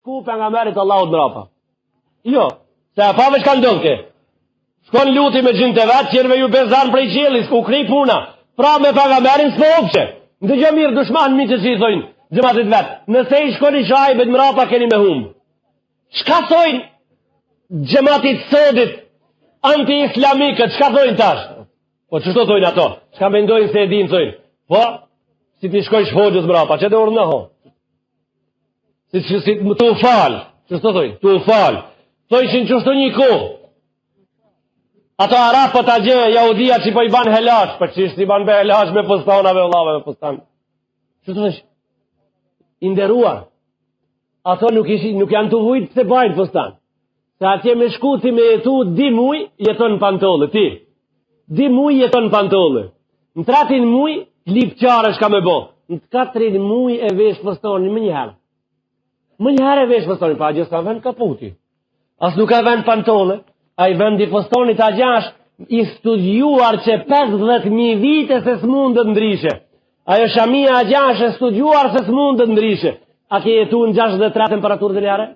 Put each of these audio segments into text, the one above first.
shku pejgamberit Allahut mrapa. Jo, se a pave çka ndodhke. Shkon Luti me xhinët e vet, qenve ju be zjarm prej qiellit, u kry puna. Pra me pejgamberin s'po hupshe. Ndëgjo mirë dushman mi që që i thojnë, xhematit vet. Nëse i shkoni Shuajbit mrapa, keni me humbë. Çka thojnë xhematit sodit, anti-islamikët, çka thojnë tash? Po qështu thojnë ato? Çka mendojnë se e dinë thojnë? Po, si t'i shkojsh hoxhës mrapa, që dhe urdhnohu? Si, si, si më të u falë, qështu thojnë? Të u falë. Thojshin qështu një kohë. Ato arapët atje, jahudia që po i ban helaq, për po që si ban be helaq me fustanave, vllave me fustan. Që të thësh? I nderuar. Ato nuk, ishin, nuk janë tu vujtë pse bajnë fustan. Se atje me shku ti me jetu, dy muj jeton në pantolle, ti. Dy muj jeton në pantolle. Në tretin muj, lyp çare çka me bo. Në të katrin muj e vesh fustanin menjëherë. Menjëherë e vesh fustanin, pa atje s'ka vend kaputi. As nuk ka vend pantolle. Ai vendi fustonit atje është i studiuar që 50.000 vite se s'mundet ndryshe. Ajo shamia atje është e studiuar se s'mundet ndryshe. A ke jetu në 63 temperaturë dhe njare?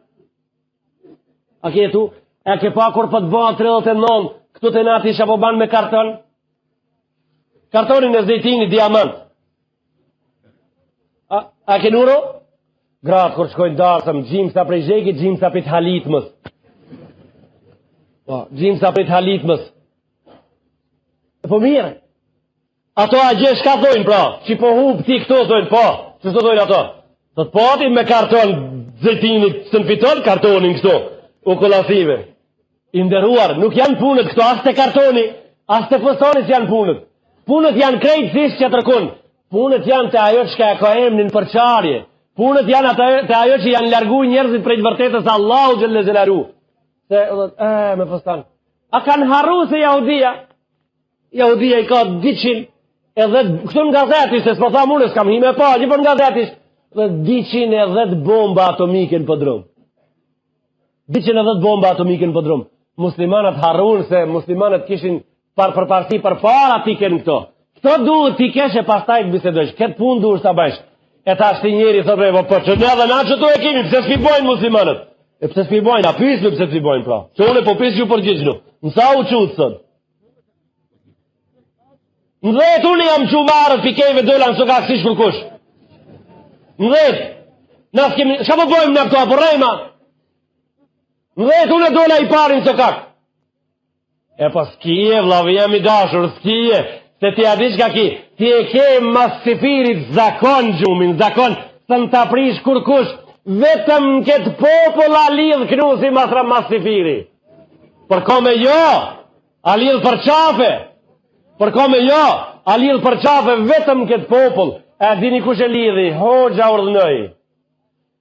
A ke jetu? E ke pa kur po të bëha 39, këtu te na ti po ban me karton? Kartonin e zejtinit diamant. A, a ke nuro? Gratë kur shkojnë darsëm, gjimsa prej zhegit, gjimsa prej halitmës. Po, gjimsa prej halitmës. Po mirë, ato atje çka thojnë pra, që po hup ti këto thojnë, po, që s'do thojnë ato? Thot po ti me karton zejtinit, s'e fiton kartonin këto, u kolasive. I nderuar, nuk janë punët këto, as te kartoni, as te fustoni s'janë punët. Punët janë krejtësisht tjetërkun. Punët janë te ajo çka e ka emnin përçarje. Punët janë atë, te ajo që janë largu njerëzit prej të vërtetës Allahu xhelle xhelaluhu. Se, e, me fustan. A kanë harru se jahudia? Jahudia i ka 200 edhe këtu në gazetë ishte, s'po tham unë, s'kam hi me pa, gjithë në gazetë ishte, dhe 210 bomba atomike në podrum. 210 bomba atomike në podrum. Muslimanët harrun se muslimanët kishin par përparësi përpara t'i kenë këto. Këto duhet t'i kesh e pastaj të bisedojsh. Këtë punë duhet ta bëjsh. E tash ti njeri thotë po po që ne edhe na qëtu e kemi, pse s'pi bojnë muslimanët? E pse s'pi bojnë? A pysme pse s'pi bojnë pra? Që unë po pys ju përgjigjnu. Në sa u çutë sot? Në dhetë unë jam çu marët pikejve dola në sokak si shkërkush. Në dhetë. Na s'kemi, çka po bojmë në këto, apo rrejma? Në dhetë unë dola i pari në sokak. E po s'kije, vllavi jem i dashur, s'kije, se ti a di çka ki, ti e ke mas syfyrit zakon gjumin, zakon, s'un ta prish kurkush, vetëm në këtë popull a lidh knusi mas, mas syfyri. Për kome jo, A lidh për qafe? Për kome jo, a lidh për qafe vetëm këtë popull? E dini kush e lidhi? Hoxha urdhnoi.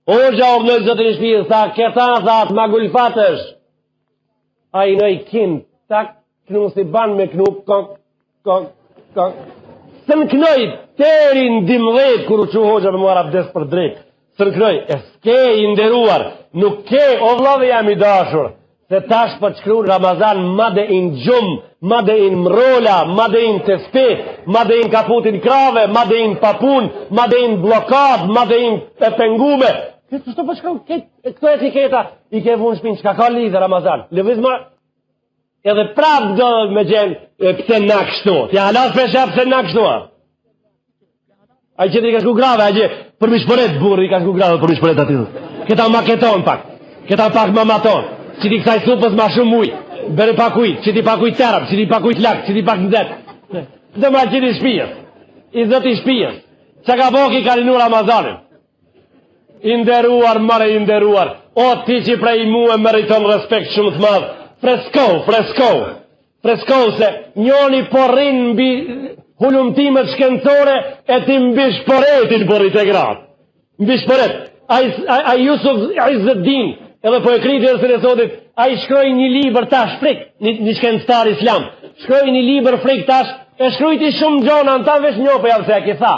Hoxha urdhnoi zotin e shpisë, tha, këta, tha, të magulfatësh. Ai nëj kin, tak, knu si ban me knu, kok, kok, kok. S'ën knoj, teri në dimdhet, kur u çu hoxha me marrë abdes për drekë. S'ën knoj, e s'ke i nderuar, nuk ke, o vllavi jem i dashur, se tash po të shkrun Ramazan, made in gjum, made in mrola, made in tespih, made in kaputin krave, made in papun, made in bllokad, made in e pengume. Këtë qështu po shkrun, këtë, këto etiketa i ke vunë shpinë, çka ka lidhë Ramazan? Lëviz më, edhe prapë do me gjenë, pse na kështu, ti hala s'pe sheh pse na kështu, a? Ai që i ka shku grave, ai që për mi shporet burri i ka shku grave për mi shporet aty. Këta ma keton pak. Këta pak ma maton. Qiti kësaj supës ma shumë ujë. Bëre pak ujë, qiti pak ujë terëm, qiti pak ujë t'lak, qiti pak nxet. Dhe ma qiti shpijës. I zoti shpijës. Çka ka bo ki ka rinu Ramazanin. I nderuar, more i nderuar. O ti që prej mue meriton respekt shumë të madh. Freskohu, freskohu. Freskohu se njoni po rrin mbi hulumtimet shkencore e ti mbi shporetin po rri te gratë. Mbi shporet. Ai, ai, ai Jusuf Izeddin, edhe po e kryj dersin e sotit, ai shkroi një libër tash frik, një, një shkencëtar islam. Shkroi një libër frik tash, e shkrujti shumë gjona, në ta veç një po jam se e ki tha.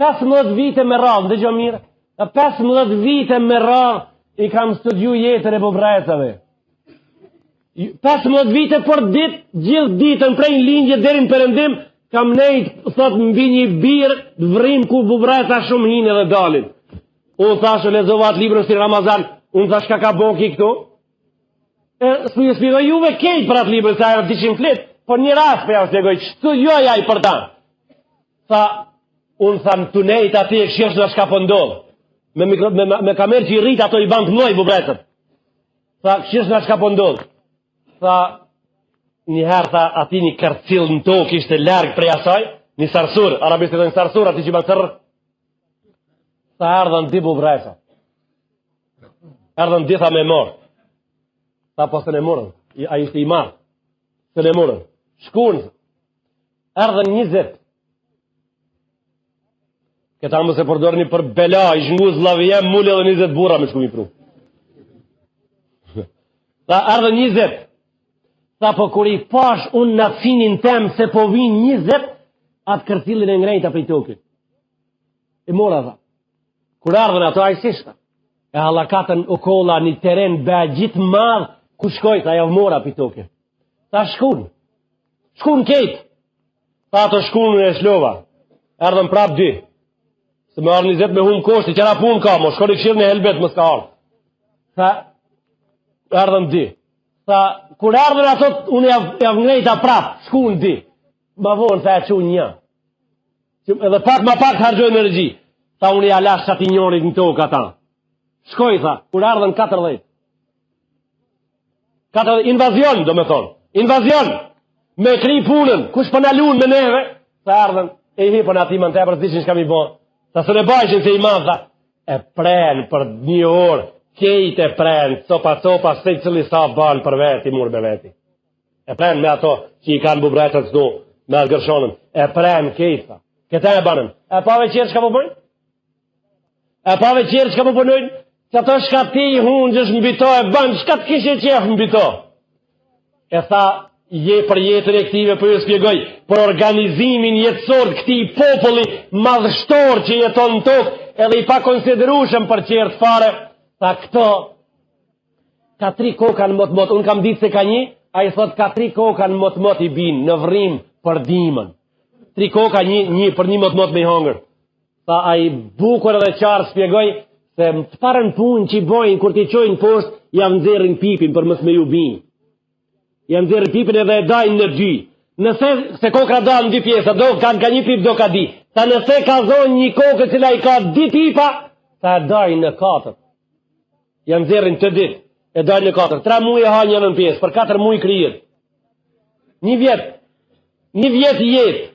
15 vite me radhë, ndëgjo mirë, 15 vite me radhë i kam studiu jetën e bubrrecave. 15 vite për dit, gjithë ditën prej në lindje deri në perëndim, kam nejt, thot, mbi një birë, vrimë ku bubrreca shumë hinë edhe dalin. Unë thashë, lexova atë librën si Ramazan, Unë tha shka ka bo ki këtu? E, s'po ju shpjegoj juve kejt për atë libër, se ajo 200 fletë, por një rast po jau shpjegoj, qëtu jo jaj për ta. Tha, unë tha në tunejt aty e këshirë shka po ndodh. Me, mikro, me, me, me kamerë që i rrit ato i ban të mdhoj, bubrrecët. Tha, këshirë shka po ndodh. Tha, një herë tha, aty një kërcill në tokë ishte larg prej asaj, një sarsur, arabisht i thonë sarsur, aty që ban sërr. Tha, erdhën dy bubrreca. Erdhën dy tha me morë. Tha, po s'e morën, ai ishte i marrë. S'e morën. Shkun, erdhën 20. Këta mos e përdorni për bela, i shëngu zllavi jem, mule edhe 20 burra me shku mi pru. Tha, erdhën 20. Tha, po kur i pash unë në synin tem se po vinë 20, atë kërcillin e ngrejta prej toke. E mora, tha. Kur erdhën ato, ai s'ishte. E hallakatën u kolla një teren be gjithë madh, ku shkoj, tha, jav mora prej toke. Tha, shkun. Shkun kejt. Tha, ato shkun e shlova. Erdhën prap dy. Se me ardhë 20 me hum koshti, qera punë ka, mo shkoni këshirë në helbet, mos ka ardhë. Tha, erdhën dy. Tha, kur erdhën ato, unë jav, jav ngrejta prap, shkun dy. Ma vonë, tha, e çu një. Që edhe pak ma pak harxhojnë energji. Tha, unë ja lash atij njonit në tokë ata. Shkoj, tha, kur erdhën 40. 40, invazion, do me thonë. Invazion! Me kry punën, kush po na lun me neve? Tha erdhën, e i hipën ati më në tepër, s'dishin çka mi bo. Tha s'e bajshin se i madh, tha. E pren për një orë, kejt e pren, copa copa, secili sa ban për veti, mur me veti. E pren me ato që i kanë bubrecët këtu, me atë gërshonën. E pren kejt, tha. Këta e banën. E pave qerë çka po bëjnë? E pave qerë çka po punojnë? Që ato shka ti hunxhesh mbi to e ban, shka të kishe qef mbi to? E tha, je për jetën e këtive, po ju spjegoj, për organizimin jetësor të këtij populli madhështor që jeton në tokë, edhe i pakonsiderueshëm për qerët fare, tha këto, ka tri koka në mot mot, unë kam ditë se ka një, ai thot ka tri koka në mot mot i bin, në vrim për dimën. Tri koka një, një për një mot mot me i hongër. Tha ai bukur edhe qartë spjegoi se të parën punë që i bojnë kur t'i çojnë poshtë, ja nxjerrin pipin për mos me ju bin. Ja nxjerrin pipin edhe e dajnë në dy. Nëse se kokra dahen në dy pjesa, do kanë ka një pip do ka dy. Tha nëse ka zonë një kokë e cila i ka dy pipa, tha e dajnë në katër. Ja nxjerrin të dy, e dajnë në katër. Tre muj e ha njënën pjesë, për katër muj kryhet. Një vjet, një vjet jetë.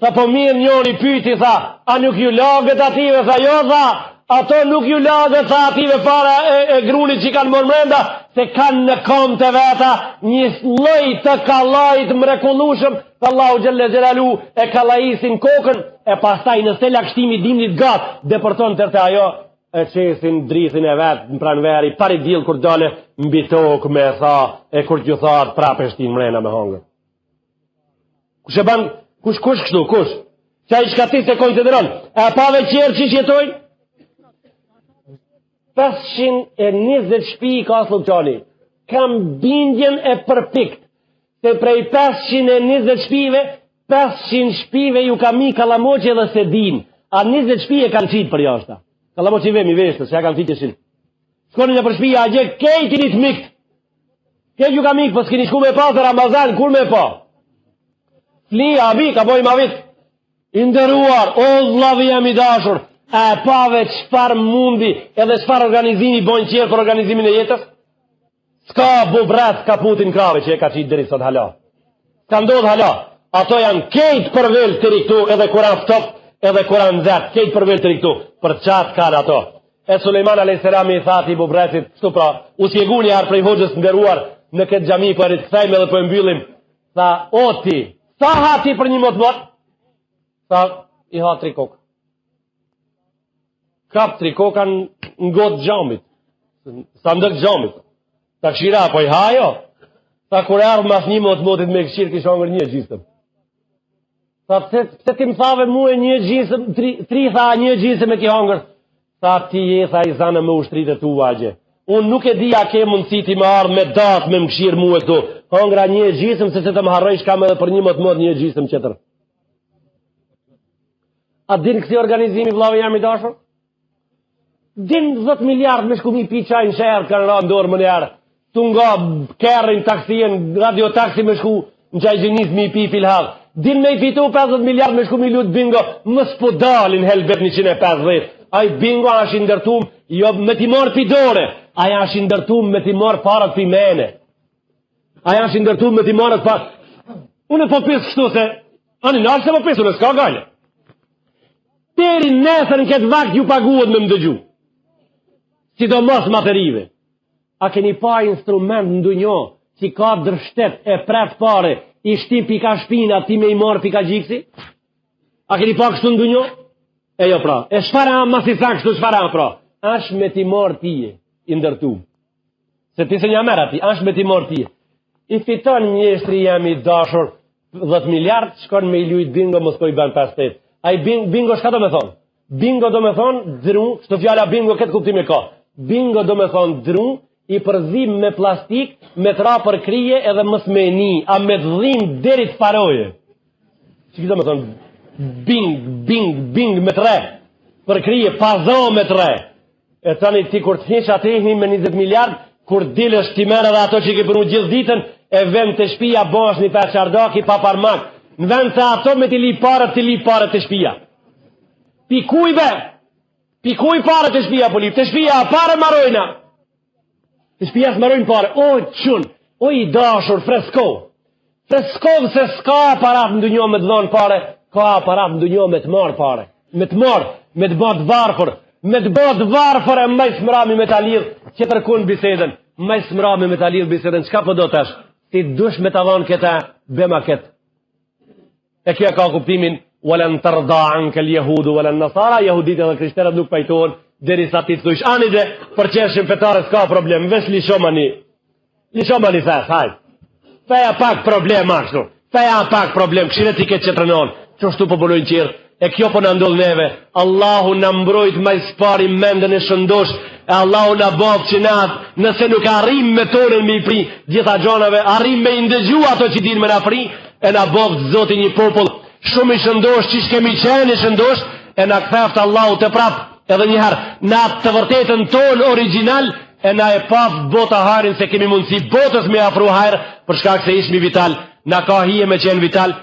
Tha po mirë njëri pyti, tha, a nuk ju laget ative, tha, jo, tha, ato nuk ju laget, tha, ative fara e, e grunit që kanë morë mrenda, se kanë në kom të veta një lloj të kallajit mrekullushëm, tha Allahu xhelle xhelaluhu, e kallajisin kokën, e pastaj nëse lagshtimi dimnit gatë, depërton tërë të ajo, e qesin drithin e vet në pranverë, i pari diell kur dale mbi tokë me tha, e kur t'ju thahet prapë e shtin mrena me hongër. Kush e ban, kush, kush kështu, kush? Qaj çka ti s'e konsideron? E pave qerë qysh jetojnë? 520 shpi ka Sllupçani. Kam bindjen e përpikt se prej 520 shpive, 500 shpive ju ka mi kallamoqi dhe s'e din. A 20 shpi e kanë qitë për jashta. Kallamoqi vemi veshtës, që ja kanë qitë e shilë. Shkoni nëpër shpi, a gje kejt jeni të mikt. Kejt ju ka mik, po s'kini shku me pa, se Ramazan, kur me pa? Fli, abi, ka boj ma vit. I nderuar, o vllavi jem i dashur, e pave çfarë mundi edhe çfarë organizimi bojnë qerë për organizimin e jetës? S'ka bubrrec kaputin krave që e ka qitë deri sot hala. S'ka ndodhë hala. Ato janë kejt për vel të këtu edhe kur a ftoft, edhe kur a nxehtë, kejt për vel të këtu, për qatë kanë ato. E Sulejman a.s. i tha atij bubrrecit, kështu pra, u spjegu një herë prej hoxhës nderuar në këtë xhami, po e rikthejmë edhe po e mbyllim, tha, o ti, sa ha ti për një mot mot? Tha, i ha tri koka. Kap tri koka në gotë xhamit, sandëk xhamit. Ta këshira, po i hajo? Tha, kur erdh mas një mot motit me këshirë, kish hongër një gjysëm. Tha, pse, pse ti më thave mue një gjysëm, tri, tri tha një gjysëm e ki hongër? Tha, ti je, tha i zanë me ushtritë e tua gje. Unë nuk e di a ke mundësi ti me ardhë me datë me më këshirë mue këtu. Hongra një gjysëm, se se të më harrojsh kam edhe për një mot mot një gjysëm qetër. A din kësi organizimi, vllavi jem i dashur? Din 10 miliard me shku mi pi çaj në sheher kanë ra n'dorë menjëherë. Tu nga kerrin, taksien, radio taksi me shku në çajxhinis mi pi filhall. Din me i fitu 50 miliard me shku mi lut bingo, mos po dalin helbet 150. Ai bingo asht i ndërtum, jo me t'i marrë pi dore, ai asht i ndërtum me t'i marrë paret pi mene. Ai asht i ndërtum me t'i marrë paret. Unë po pys kështu se, ani nalë se po pys, unë s'ka gajle. Deri nesër në këtë vakt ju paguhet me më dëgju. Sidomos ma të rive. A keni pa instrument në dunjo që ka dërshtet e pret pare, i shti pi ka shpina, ti me i marrë pi ka gjiksi? A keni pa kështu në dunjo? E jo pra. E çfarë a masi tha kështu çfarë a pra? Ashtë me t'i marrë tije, i ndërtu. Se ti s'e merr aty, ashtë me t'i marrë tije. I fiton mjeshtri jem i dashur 10 miliard, shkon me i lujt bingo, mos po i bën 5 Ai bing, bingo çka do me thonë? Bingo do me thonë dru, kështu fjala bingo këtë kuptim e ka. Bingo do me thonë dru, i përzim me plastik, me t'ra për krye edhe mos me ni, a me të dhim deri të faroje. Që do me thonë, bing, bing, bing me t're, për krye, pa zo me t're. E tani ti kur të hish aty hi me 20 miliard, kur dilësh ti merr edhe ato që i ke punu gjithë ditën, e vjen te shpia bëhesh një pe çardaki pa parmak. Në vend se ato me t'i li paret, t'i li paret te shpia. Pi kuj be? Pi kuj paret te shpia po lip? Te shpia a pare marojna? Te shpia s'marojnë pare. O çun, o i dashur fresko. Fresko se s'ka aparat në dunjo me të dhonë pare, ka aparat në dunjo me të marrë pare. Me të marrë, me të ba të varfër, me të ba të varfër e ma s'mrami me ta lidh, qetërkun bisedën, ma s'mrami me ta lidh bisedën, çka po do tash? Ti dush me ta dhonë këta, bema këtë. E kjo ka kuptimin, Walen tërda ankel jehudu, walen nasara, jehudit edhe krishterët nuk pajtohen, derisa ti të thujsh, ani de, për çështjen fetare s'ka problem, veç lishoma një, lishoma një fesë, hajt. Feja pak problem ashtu, feja pak problem, kshire ti këtë që të rënon, qështu po punojnë qerë, e kjo po na ndodh neve, Allahu na mbrojt ma s'pari mendën e shëndosh, e Allahu na boftë që na, nëse nuk arrim me tonën me i pri, gjitha gjanave, arrim me i ndëgju ato që din me na pri, e na boftë Zoti një popull, shumë i shëndosh, qysh kemi qenë i shëndosh, e na ktheftë Allahu të prap, edhe njëherë, në atë të vërtetën tonë origjinal, e na e paftë bota hajrin se kemi mundësi botës me afru hajr, për shkak se ishmi vital, na ka hije me qenë vital.